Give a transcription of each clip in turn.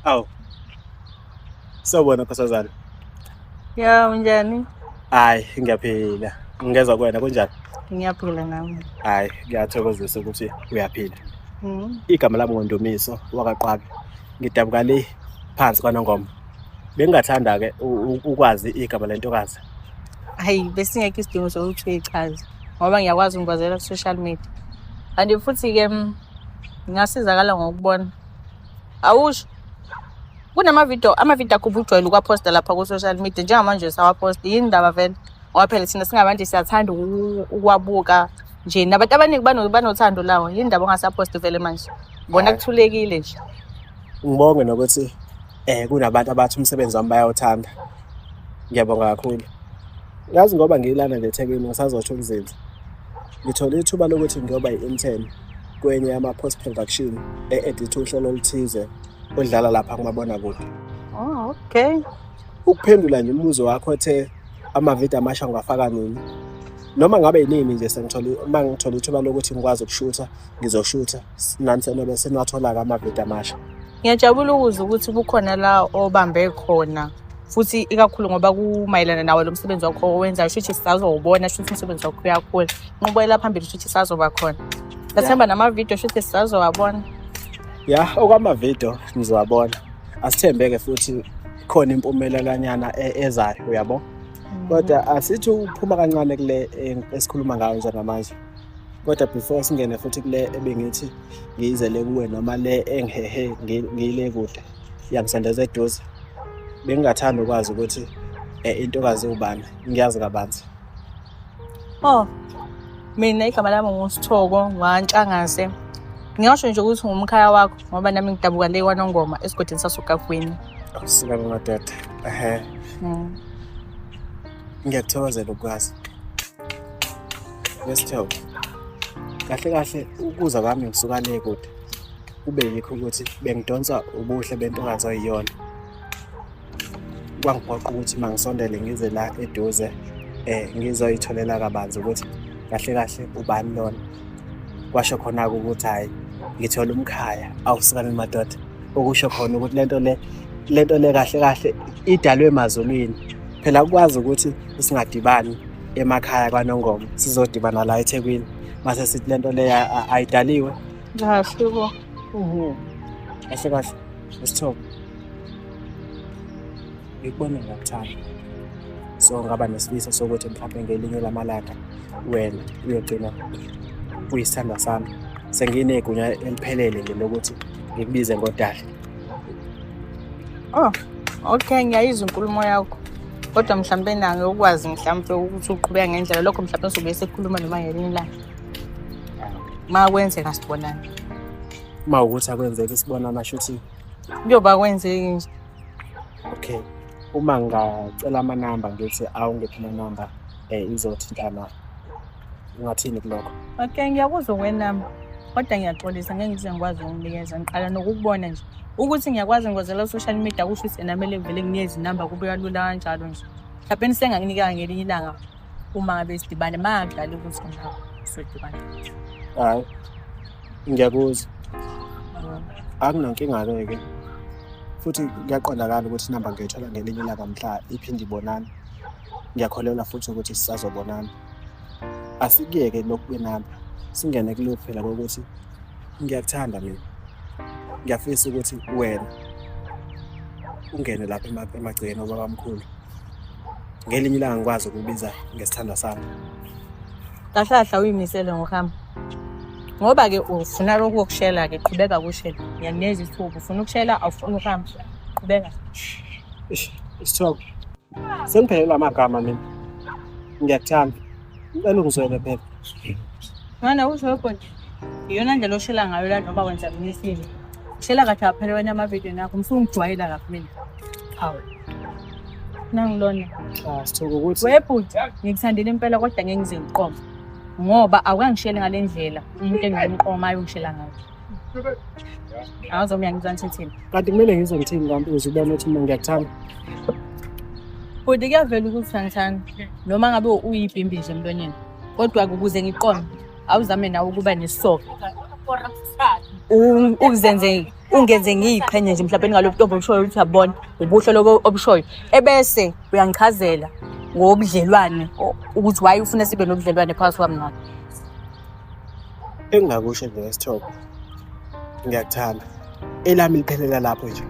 Awu. Sawubona nkosazana. Ya, unjani? Hayi, ngiyaphila. Ngingezwa kuwena kunjani? Ngiyaphila nami. Hayi, kuyathokozisa ukuthi uyaphila. Igama lami nguNdumiso wakaQwabe. Ngidabuka le phansi kwaNongoma. Bengingathanda-ke ukwazi igama lentokazi. Hayi, besingekho isidingo sokuthi uyichaze ngoba ngiyakwazi ngikwazela ku-social media. Kanti futhi-ke ngingasizakala ngokubona. Awusho, kunamavidiyo, amavidiyo akho ubujwayele ukuwaphosta lapha ku-social media, njengamanje usawaphosta. Yini ndaba vele? Ngoba phela thina singabantu siyathanda ukuwabuka nje, nabantu abaningi banothando lawo. Yini ndaba ongasaphosti vele manje? Bona kuthulekile nje. Ngibonge nokuthi kunabantu abathi umsebenzi wami bayawuthanda. Ngiyabonga kakhulu. Yazi ngoba ngilana nje eThekwini ngisazosho ukuzinza. Ngithole ithuba lokuthi ngiyoba i-intern kwenye yama-post production e-editha uhlelo oluthize oludlala lapha kumabonakude. Oh, okay. Ukuphendula nje umbuzo wakho othe amavidiyo amasha ngiwafaka nini, noma ngabe yinini nje sengithole, uma ngithola ithuba lokuthi ngikwazi ukushutha ngizoshutha, nani senobe seniwathola-ke amavidiyo amasha. Ngiyajabula ukuzwa ukuthi kukhona la obambe khona futhi ikakhulu ngoba kumayelana nawo lo msebenzi wakho owenzayo, shuthi sisazowubona, shuthi umsebenzi wakho uyakhula, inqubekela phambili shuthi isazoba khona. Ngathemba namavidiyo shuthi sisazowabona. Ya, okwamavidiyo nizowabona. Asithembeke futhi khona impumelelanyana ezayo, uyabo. Kodwa asithi uphuma kancane kule esikhuluma ngayo njengamanje. Kodwa before singene futhi kule ebengithi ngiyizele kuwe noma le engihehe ngiyile kude yangisondeza eduze, bengingathanda ukwazi ukuthi intokazi iwubani, ngiyazi kabanzi. Oh, mina igama lami nguSithoko ngwaNtshangase. Ngingasho nje ukuthi ngumkhaya wakho ngoba nami ngidabuka le kwaNongoma esigodini sasoGagwini. Awusikame madoda. Ehhe. Ngiyakuthokozela ukwazi. Wesithoko. Kahle kahle ukuza kwami ngisuka le kude kube yikho ukuthi bengidonsa ubuhle bentokazi oyiyona. Kwangiphoqa ukuthi uma ngisondele ngize la eduze ngizoyitholela kabanzi ukuthi kahle kahle ubani lona. Kwasho khona-ke ukuthi hhayi ngithola umkhaya, awusikani madoda. Okusho khona ukuthi lento le kahle kahle idalwe emazulwini. Phela akukwazi ukuthi singadibani emakhaya kwaNongoma, sizodibana la eThekwini. Mase sithi lento le ayidaliwe. Kahle bo. Kahle kahle Sithoko, ngikubone ngiyakuthanda. So ngaba nesifiso sokuthi mhlawumbe ngelinye lamalanga wena uyogcina uyisithandwa sami. Senginegunya eliphelele nje lokuthi ngikubize ngodali. Oh, okay, ngiyayizwa inkulumo yakho. Kodwa mhlampe nake ukwazi mhlampe ukuthi uqhubeka ngendlela lokho, mhlampe sobe sikhuluma noma ngelinye ilanga. Uma kwenzeka sibonane. Uma ukuthi akwenzeki sibonana shuthi Kuyoba kwenzeki nje. Okay. Uma ngingacela amanamba ngithi awungiphe amanamba izothintana, ungathini kulokho? Okay, ngiyakuzwa okwenamba. Kodwa ngiyaxolisa ngeke ngize ngikwazi ukukunikeza. Ngiqala nokukubona nje. Ukuthi ngiyakwazi ngikwazela ku-social media kusho ukuthi ena kumele ngivele nginikeze inamba kube kalula kanjalo nje. Mhlawumbe sengakunika ngelinye ilanga uma ngabe sidibane, uma ngakudlali ukuthi ngapha sodibana. Hhayi, ngiyakuzwa. Akunankinga-ke ke. Futhi kuyaqondakala ukuthi inamba ngiyithola ngelinye ilanga mhla iphinde ibonana. Ngiyakholelwa futhi ukuthi sisazobonana. Asikuyeke lokhu kwenamba, singene kulokhu phela kokuthi ngiyakuthanda mina. Ngiyafisa ukuthi wena ungene lapha emagcekeni obabamkhulu. Ngelinye ilanga ngikwazi ukukubiza ngesithandwa sami. Kahle kahle awuyimisele ngokuhamba. Ngoba-ke ufuna lokhu kokushela-ke, qhubeka kushela. Ngiyakunikeza ithuba, ufuna ukushela, awufuni ukuhamba. Qhubeka. Eish, Sithoko, sengiphelelwe amagama mina. Ngiyakuthanda. Ngicela ungizwele phela. Mwana usho bhuti. Iyona ndlela oshela ngayo la noma wenza mina isimo. Shela kahle aphela wena amavidiyo akho, usungijwayela kabi mina. Hawu. Nangilona. Cha, Sithoko ukuthi We bhuti, ngikuthandile impela kodwa ngeke ngize ngiqome. Ngoba awukangisheli ngale ndlela umuntu engimqomayo ungishela ngayo. Awuzobe uyangizwa ngithini? Kanti kumele ngizwe ngithini kanti ukuze ubone ukuthi mina ngiyakuthanda? Bhuti kuyavela ukuthi uyangithanda noma ngabe uyibhimbi nje emlonyeni. Kodwa-ke ukuze ngiqome, awuzame nawe ukuba nesisoka. Uzenze Ungenze ngiyiqhenye nje mhlawumbe ngalo butombo obushoyo ukuthi uyabona ubuhle lobo obushoyo. Ebese uyangichazela ngobudlelwane ukuthi why ufuna sibe nobudlelwane phakathi kwami nawe. Engingakusho nje esithobo, ngiyakuthanda. Elami liphelela lapho nje,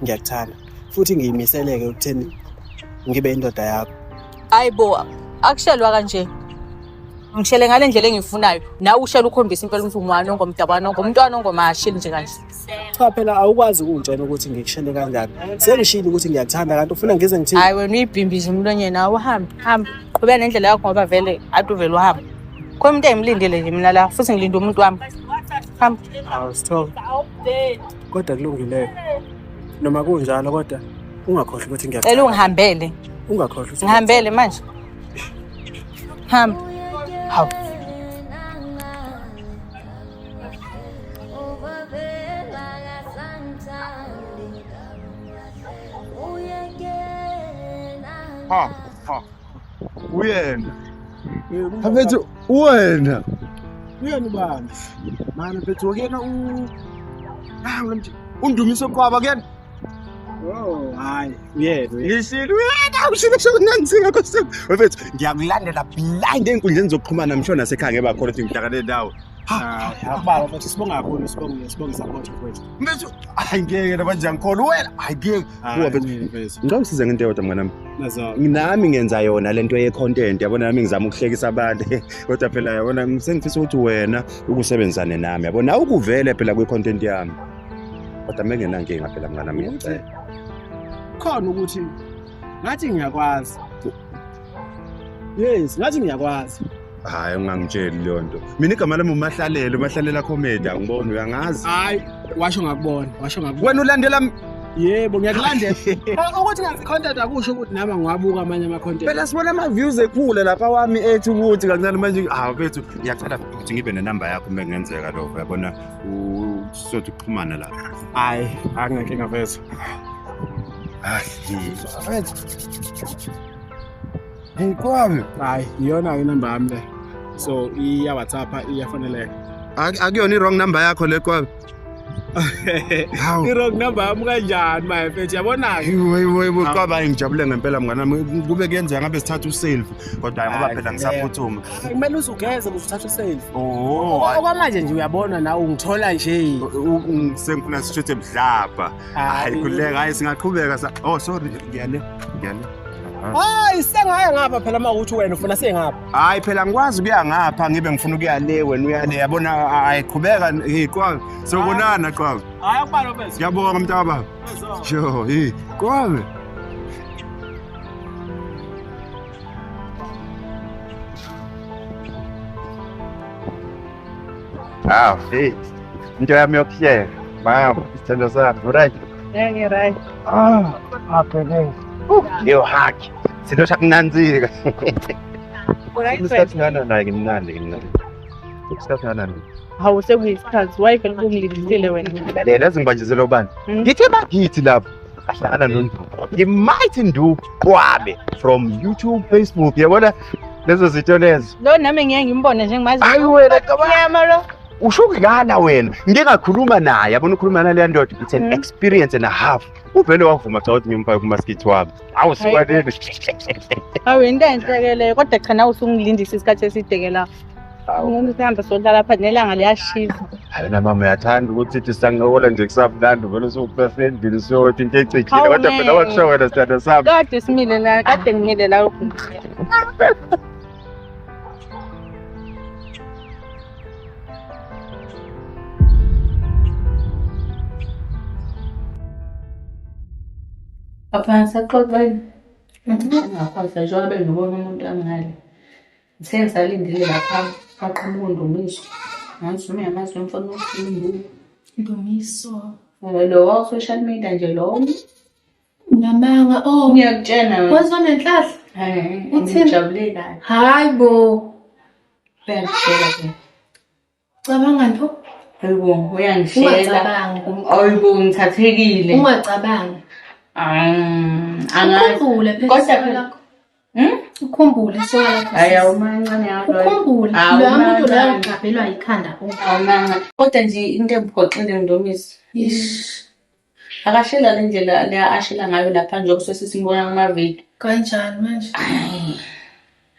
ngiyakuthanda. Futhi ngiyimiseleke ekutheni ngibe indoda yakho. Hayi bo, akushelwa kanje. Ngishele ngale ndlela engiyifunayo. Nawe ushele ukhombisa impela ukuthi ungwani ongomdabana ongomntwana ongomashili nje kanje. Cha phela awukwazi ukungitshela ukuthi ngikushele kanjani. Sengishilo ukuthi ngiyakuthanda kanti ufuna ngize ngithini? Hayi wena uyibhimbiza emlonyeni awu uhambe, hamba. Qhubeka nendlela yakho ngoba vele ade uvele uhambe. Khona umuntu engimlindile nje mina la futhi ngilinde umuntu wami. Hamba. Awu Sithole. Kodwa kulungile. Noma kunjalo kodwa ungakhohlwa ukuthi Cela ngiyakuthanda. ungihambele. Ungakhohlwa ukuthi Ngihambele manje. Hamba. Hawu. Ha ha. Uyena. Mfethu uwena. Uyena ubani? Mani mfethu uyena u Ah ngimthi undumiso qwaba kuyena. Oh, hayi, uyena. Uyena. Ngishilo uyena ushilo sokunansinga nkosi. Mfethu ngiyakulandela blind einkundleni zokuxhumana msho nasekhaya ngeba khona ukuthi ngihlangane nawe. Hayi, akubaba mfethu sibonga kakhulu, sibonge, sibonge support mfethu. Mfethu hayi ngeke namanje angikholwa wena. Hayi ngeke. Buka mfethu. Mfethu. Ngicela ungisize ngento eyodwa mnganami. Nazo. Nami ngenza yona lento ye-content yabona nami ngizama ukuhlekisa abantu kodwa phela yabona sengifisa ukuthi wena ukusebenzisane nami yabona awukuvele phela kwi-content yami kodwa mengenankinga phela mnganami ngiyacela. Khona ukuthi ngathi ngiyakwazi. Yes, ngathi ngiyakwazi. Hhayi ungangitsheli leyo nto. Mina igama lami uMahlalela, uMahlalela comedy angiboni uyangazi. Hayi, washo ngakubona, washo ngakubona. Wena ulandela Yebo, ngiyakulandela. Ukuthi ngazi content akusho ukuthi nami ngiwabuka amanye ama content. phela sibona ama-views ekhula lapha wami ethi ukuthi kancane manje hawu bethu ngiyacela ukuthi ngibe nenamba yakho uma kungenzeka lokho yabona sothi ukuxhumana lapha. Hayi, akunankinga mfethu. Hayi mfethu. Hey kwami. Hayi, iyona inamba yami le. So, iya WhatsApp iyafaneleka. Akuyona i-wrong number yakho le kwami. Hawu. I-wrong number yami kanjani manje mfethu yabona-ke. Hayi qaba hayi ngijabule ngempela mngani wami kube kuyenzeka ngabe sithatha uselfie kodwa hayi ngoba Hayi, phela ngisaphuthuma. Kumele uze ugeze ukuze uthathe uselfie. Oh, hayi. Okwamanje nje uyabona nawe ungithola nje. Sengifuna sishuthe mdlabha. Hayi khululeka hayi singaqhubeka sa. Oh sorry ngiyale ngiyale. Hayi, sengaya ngapha phela uma ukuthi wena ufuna sengapha. Hayi phela ngikwazi ukuya ngapha ngibe ngifuna ukuya le wena uya le yabona hayi qhubeka hey qwabe sobonana qwabe. Hayi akubalo mfethu. Ngiyabonga mntakababa. Sure hey qwabe. Ah, hey. Into yami yokuhleka. Mama, isithando sami, right? Yeah, ngi-right. Ah, aphelele. Leyo haki. Sento sakunanzika. Right wena. Isikhathi ngana naye ngimnandi ngimnandi. Isikhathi ngana naye. Hawu sekuyisikhathi why vele ungilindisile wena? Lalela ezingibanjezela ubani? Mm. Ngithe bakithi lapho. Ahlangana noNdu. Ngimighty Ndu Qwabe from YouTube, Facebook. Yabona lezo zinto lezo. Lo nami ngiye ngimbone nje ngimazi. Hayi wena cabanga. Nyama lo. Usho ukudlala wena. Ngike ngakhuluma naye, yabona ukhuluma naleya ndoda. It's an Mm. experience and a half. Uvele wavuma cha ukuthi ngimfake kumaskit wami. Awu sikwaleli. Hawu into enhle ke leyo kodwa cha nawe usungilindisa isikhathi eside ke la. Umuntu sihambe sodlala phansi nelanga liyashisa. Hayi na mama uyathanda ukuthi sithi sancokola nje kusamnandi vele usuphese endlini siyothi into ecijile Hawu, kodwa phela ngeke. wakusho wena sithando sami. Kade simile la, kade ngimile la. Papa ngisaxoxa ngakwazi njengoba bengibona umuntu angale. Ngithe ngisalindile lapha waqhamuka uNdumiso. Ngathi noma uyamazi lo mfana uNdu. Ndumiso. Lo wa-social media nje lo. Ngamanga oh Ngiyakutshela wena. wazonenhlahla. Eh, Uthini? ngijabule kabi. Hayi bo. Uyangishela ke. Cabanga nto. Hayibo, uyangishela. Ungacabangi. Hayibo, ngithathekile. Ungacabangi. Ah, angazi. Ukhumbule phela Kodwa isiko phela- lakho. Hmm? Ukhumbule isoka lakho. Hayi awumancane yalo. Ukhumbule Hawu, loya muntu loya mancane. ugqabhelwa yikhanda kubo. Awumancane. Kodwa nje into engiphoxile Ndumiso. Ish. Akashela le ndlela le ashela ngayo lapha njengoba sesimbona kuma-video. Kanjani manje?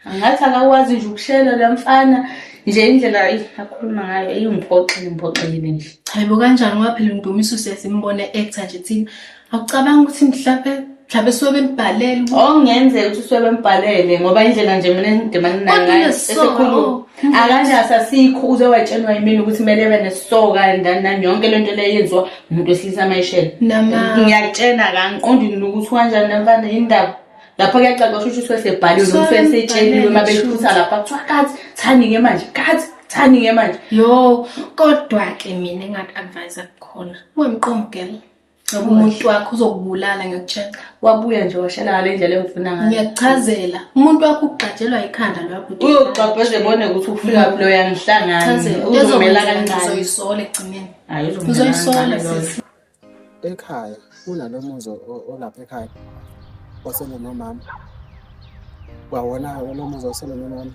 Angathi akakwazi nje ukushela la mfana nje indlela eyi, akhuluma ngayo iyungiphoxile ngiphoxekile nje. Hayibo kanjani ngoba phela uNdumiso siyasimbona e-actor nje thina. Akucabanga ukuthi mhlawumbe mhlawumbe suke bembhalele ukuthi Okungenzeka ukuthi usuke bembhalele ngoba indlela nje mina engidibana nayo Kodwa ngayo unesoka, esekhuluma oh. akanaso asikho uze watshelwa yimina ukuthi kumele ebe nesoka and nani yonke lento leyo yenziwa umuntu wesilisa mayishela. Nama- Ngiyakutshela kangiqondi nokuthi kanjani namfana indaba. Lapho kuyacaca kusho ukuthi usuke sebhaliwe noma Suke usuke setsheliwe uma bembhalele, beshutha lapha kuthiwa kathi thani-ke manje kathi thani-ke manje. Yo, kodwa ke mina engaku-advise khona. Ungamqomi girl. Ngoba umuntu wakho uzokubulala ngiyakutshela. Wabuya nje washela ngale ndlela engifuna ngayo. Ngiyakuchazela. Umuntu wakho ugqatshelwa yikhanda loya bhuti. Uyogxabha ezebone ukuthi ufika phi loya ngihlangani. Chazela. Uzomela Ezokwenzeka kancane. uzoyisola ekugcineni. Hayi uzomela Uzoyisola kancane loyo. sisi. Ekhaya kunalo muzi olapha ekhaya osele nomama. Kwawona-ke lo muzi osele nomama.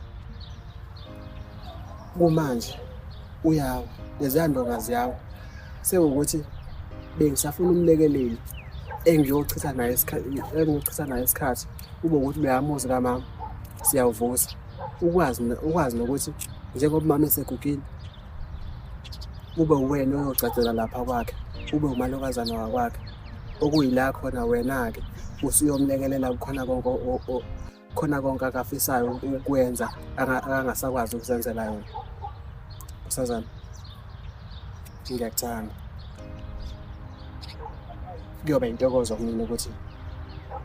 Kumanje uyawa, leziya ndonga ziyawa. Sekuwukuthi bengisafuna umlekeleli engiyochitha naye isikhathi, engiyochitha naye isikhathi kube ukuthi loya muzi kamama siyawuvusa. Ukwazi ukwazi nokuthi njengoba umama esegugile kube uwena oyogcagcela lapha kwakhe, ube umalokazana wakwakhe. Okuyila khona wena-ke usuyomlekelela kukhona konke khona konke akafisayo ukwenza akangasakwazi ukuzenzela yona. Nkosazana, ngiyakuthanda. Kuyoba intokozo kumina ukuthi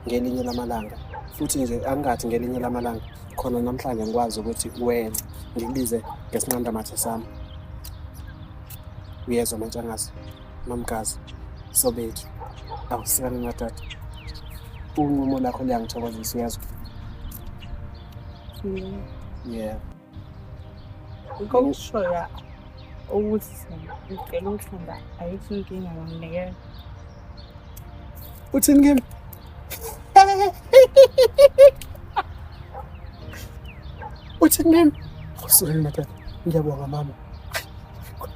ngelinye lamalanga futhi nje angingathi ngelinye lamalanga khona namhlanje ngikwazi ukuthi wena ngikubize ngesinqandamathe sami. Uyezwa Mantshangase, Mamgazi, Sobethu, awusikani madoda. Unqumo lakho liyangithokozisa uyezwa? Yeah. Okushoyo ukuthi ngicela ukuhlamba ayikho inkinga nginikela. Uthini kimi? Uthini kimi? Awusikani madoda. Ngiyabonga mama.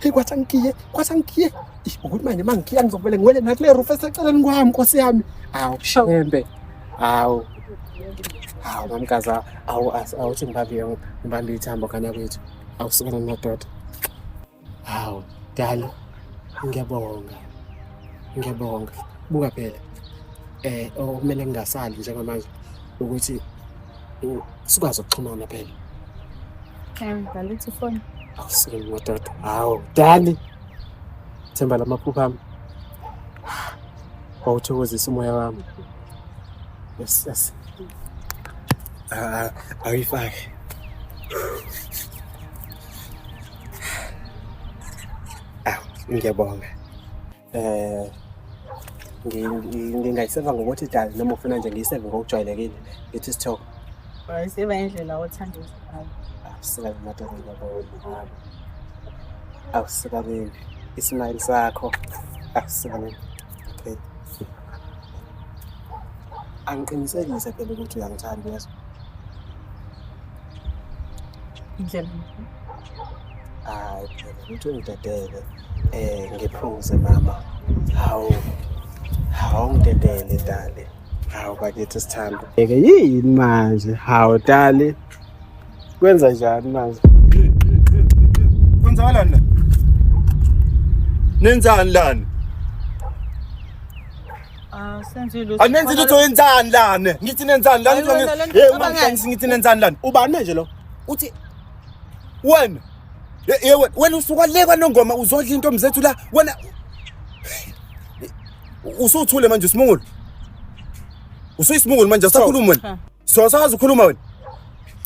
Hey kwathi angikiye, kwathi angikiye. Ih, ukuthi manje mangikiya ngizovele ngiwele nakule roof eseceleni kwami Nkosi yami. Awu shembe. Awu. Awu mamgaza, awu awuthi ngibambe ngibambe ithambo kana kwethu. Awusikani madoda. Hawu, dali. Ngiyabonga. Ngiyabonga. Buka phela. Okumele ngingasali njengamanje ukuthi sikwazi ukuxhumana phela. Ngalethi ifoni. Awusikani madoda. Hawu, dali. Themba lamaphupho ami. Wawuthokozisa umoya wami. Yes, yes. Ah, awuyifake. Awu, ngiyabonga. Ngingayiseva ngokuthi dali noma ufuna nje ngiyiseve ngokujwayelekile ngithi sithoko. Wayiseva indlela othanda ngayo. Awusikani madoda ngiyabonga. Awusikani ismile sakho. Awusikani. Okay. Angiqinisekise phela ukuthi uyangithanda uyezwa. Indlela. Hayi phela ukuthi ungidedele ngiphuze mama. Hawu. Hawu ngidedele dali. Hawu bakithi sithando. Eke yini manje? Hawu dali. Kwenza njani manje? Kwenzakalani la? Nenzani lana? Senze lutho. Anenzi lutho yenzani lana? Ngithi nenzani lana? Hayi, wena lana Hey, ucabangani? ngithi nenzani lana? Ubani manje lo? Uthi wena ye wena wena usuka le kwaNongoma uzodla intombi zethu la wena usuthule manje usimungulu. Usuyisimungulu manje asakhuluma wena. So sazi ukhuluma wena.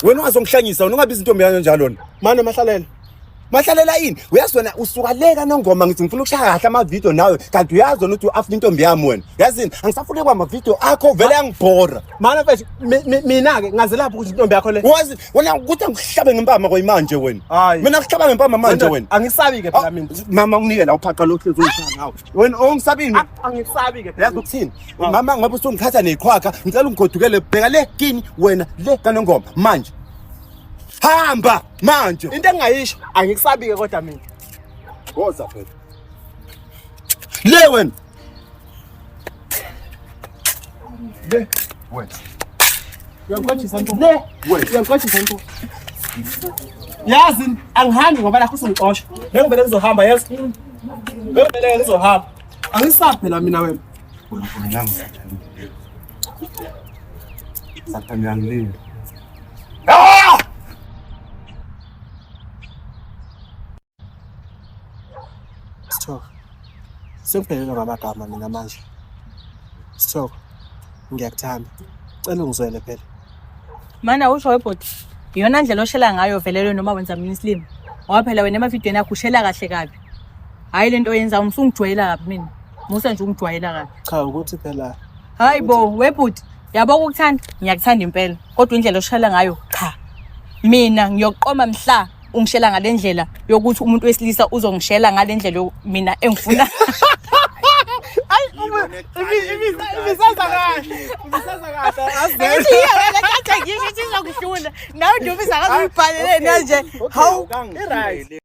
Wena ungazongihlanyisa wena ungabiza intombi yayo njalo wena. Mane mahlalela. Mahlalela ini? Uyazi wena usuka le kaNongoma ngithi ngifuna ukushaya kahle ama-video nawe kanti uyazi wena ukuthi u-after intombi yami wena. Yazini angisafuni kwa ama-video akho vele yangibhora. Mana mfethu mina-ke ngazelaphi ukuthi intombi yakho le. Wazi wena ukuthi angikuhlabe ngempama kwayimanje wena. Hayi. Mina ngikuhlaba ngempama manje wena. Angisabi-ke phela mina. Mama unginike la uphaqa lo hlezi ungishaya ngawo. Wena ongisabini mina. Angisabi-ke phela. Yazi ukuthini? Mama ngoba usungithatha neqhwaga ngicela ungigodukele bheka le kini wena le kaNongoma manje. Hamba manje. Into engingayisho angikusabi-ke kodwa mina. Woza phela. Le wena. Le wena. Uyangiqwashisa nto. Le wena. Uyangiqwashisa nto. Yazi angihambi ngoba lakho usungixosha. Bengivele ngizohamba yazi. Bengivele ngizohamba. Angisabi phela mina wena. Sathane uyangilinda. Sithoko. Sengiphelelwe ngamagama mina manje. Sithoko. Ngiyakuthanda. Cela ungizwele phela. Mana usho webhuti. Iyona ndlela oshela ngayo vele leyo noma wenza mina isilima. Ngoba phela wena emavidiyweni akho ushela kahle kabi. Hhayi lento oyenzayo usungijwayela kabi mina. Musa nje ungijwayela kabi. Cha ukuthi phela Hayi bo webhuti, yabo ukukuthanda ngiyakuthanda impela. Kodwa indlela oshela ngayo cha. Mina ngiyoqoma mhla ungishela ngale ndlela yokuthi umuntu wesilisa uzongishela ngale ndlela mina engifuna. Ibisaza kahle. Ibisaza kahle. Azele. Ngithi wena kade ngisho ukuthi izokuhlula. Nawe nje ubisa ngabe uyibhalele nje. Hawu. I-right.